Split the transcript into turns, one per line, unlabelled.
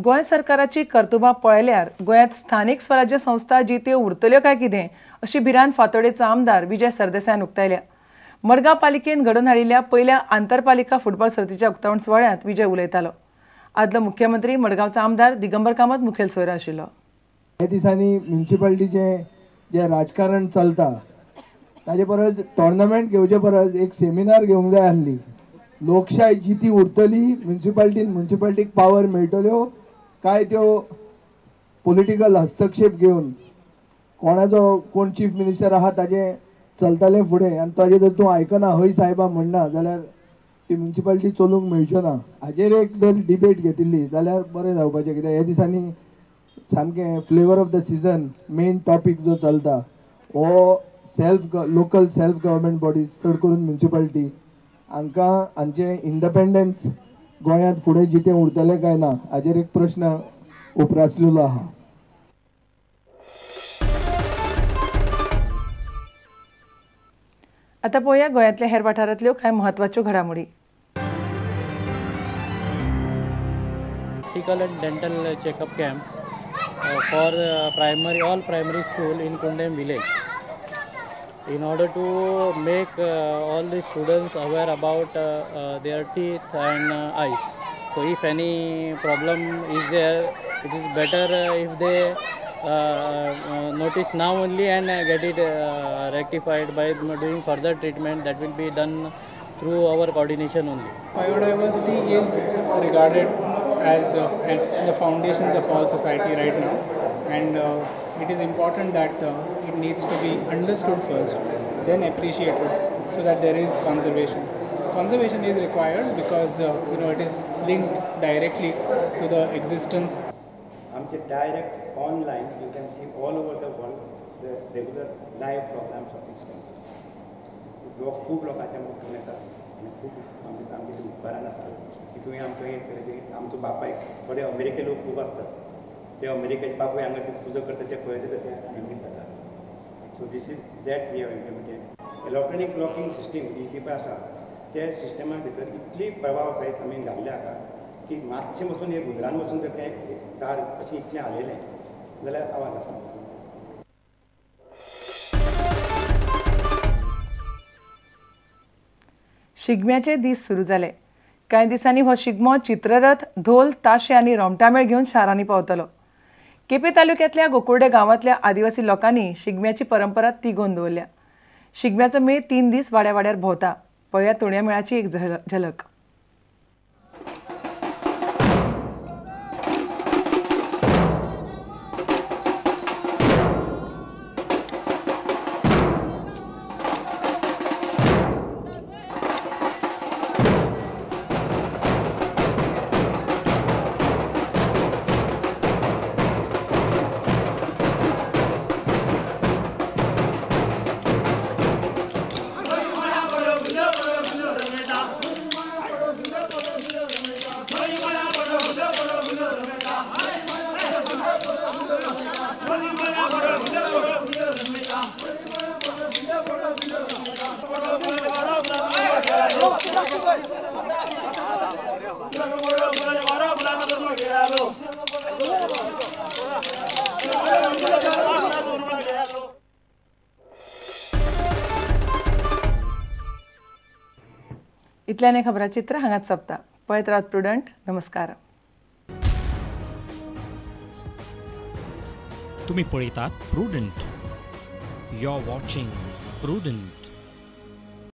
गोंय सरकाराची कर्तुबां पळयल्यार गोंयांत स्थानीक स्वराज्य संस्था जित्यो उरतल्यो काय कितें अशी भिरांत फातोडेचो आमदार विजय सरदेसायान उक्तायल्या. मडगांव पालिकेन घडोवन हाडिल्ल्या पयल्या आंतरपालिका फुटबॉल सर्तीच्या उक्तावण सुवाळ्यांत विजय उलयतालो. आदलो मुख्यमंत्री मडगांवचो आमदार दिगंबर कामत मुखेल सोयरो आशिल्लो.
हे दिसांनी म्युनिसिपालिटीचें जें राजकारण चलता ताजे परस टोर्नामेंट घेवचे परस एक सेमिनार घेवंक जाय आसली. लोकशाय जिती उरतली, म्युनिसिपालिटीन म्युनिसिपालिटीक पावर मेळटल्यो काय त्यो पॉलिटिकल हस्तक्षेप घेवन कोणाचो कोण चीफ मिनिस्टर आहा ताजें चलतलें फुडें आनी ताजें जर तूं आयकना हय सायबा म्हणना जाल्यार ती म्युनिसिपालिटी चलोवंक मेळच्यो ना. हाजेर एक जर डिबेट घेतिल्ली जाल्यार बरें जावपाचें. कित्याक ह्या दिसांनी सामकें flavour of the season main topic जो चलता हो self local self government bodies चड करून म्युनिसिपालिटी हांकां हांचें इंडिपेंडन्स गोंयांत फुडें जितें उरतलें काय ना हाजेर एक प्रश्न उप्रासलेलो आहा.
आतां पळोवया गोंयांतल्या हेर वाठारांतल्यो कांय म्हत्वाच्यो घडामोडी.
Medical and dental checkup camp for primary all primary school in Kundem village in order to make all the students aware about their teeth and eyes. So if any problem is there, it is better if they notice now only and get it rectified by doing further treatment that will be done through our coordination only.
Biodiversity is regarded as the foundations of all society right now, and it is important that it needs to be understood first, then appreciated, so that there is conservation. Conservation is required because it is linked directly to the existence.
Direct online, you can see all over the world the regular live programs of this temple. लोक खूब लोकांच्या मुखार येतात आनी खूब आमचे उपकारान आसा की तुवें आमकां एक तरेचे आमचो बापायक थोडे अमेरिके लोक खूब आसतात ते अमेरिकेचे बापूय हांगा ते पुजा करता ते पळयता ते आनंदीत जाता. So this is that we have implemented. Electronic locking system ही जी पळय आसा त्या सिस्टमा भितर इतली प्रभाव आसा आमी घाल्ले आसा की मातशें वचून एक हुंदरान वचून तर तें दार अशें इतलें हालयलें जाल्यार आवाज जाता.
शिगम्याचे दीस सुरू जाले. कांय दिसांनी हो शिगमो चित्ररथ, धोल, ताशे आनी रोमटामेळ घेवन शारांनी पावतलो. केपें तालुक्यांतल्या गोकुर्डे गांवांतल्या आदिवासी लोकांनी शिगम्याची परंपरा तिगोवन दवरल्या. शिगम्याचो मेळ 3 दीस वाड्या वाड्यार भोंवता. पळया तोणया मेळाची एक झलक. इतल्याने खबराचित्र हांगाच सोंपता. पळयत रावत प्रुडंट. नमस्कार.
तुम्ही पळयतात Prudent. You are watching Prudent.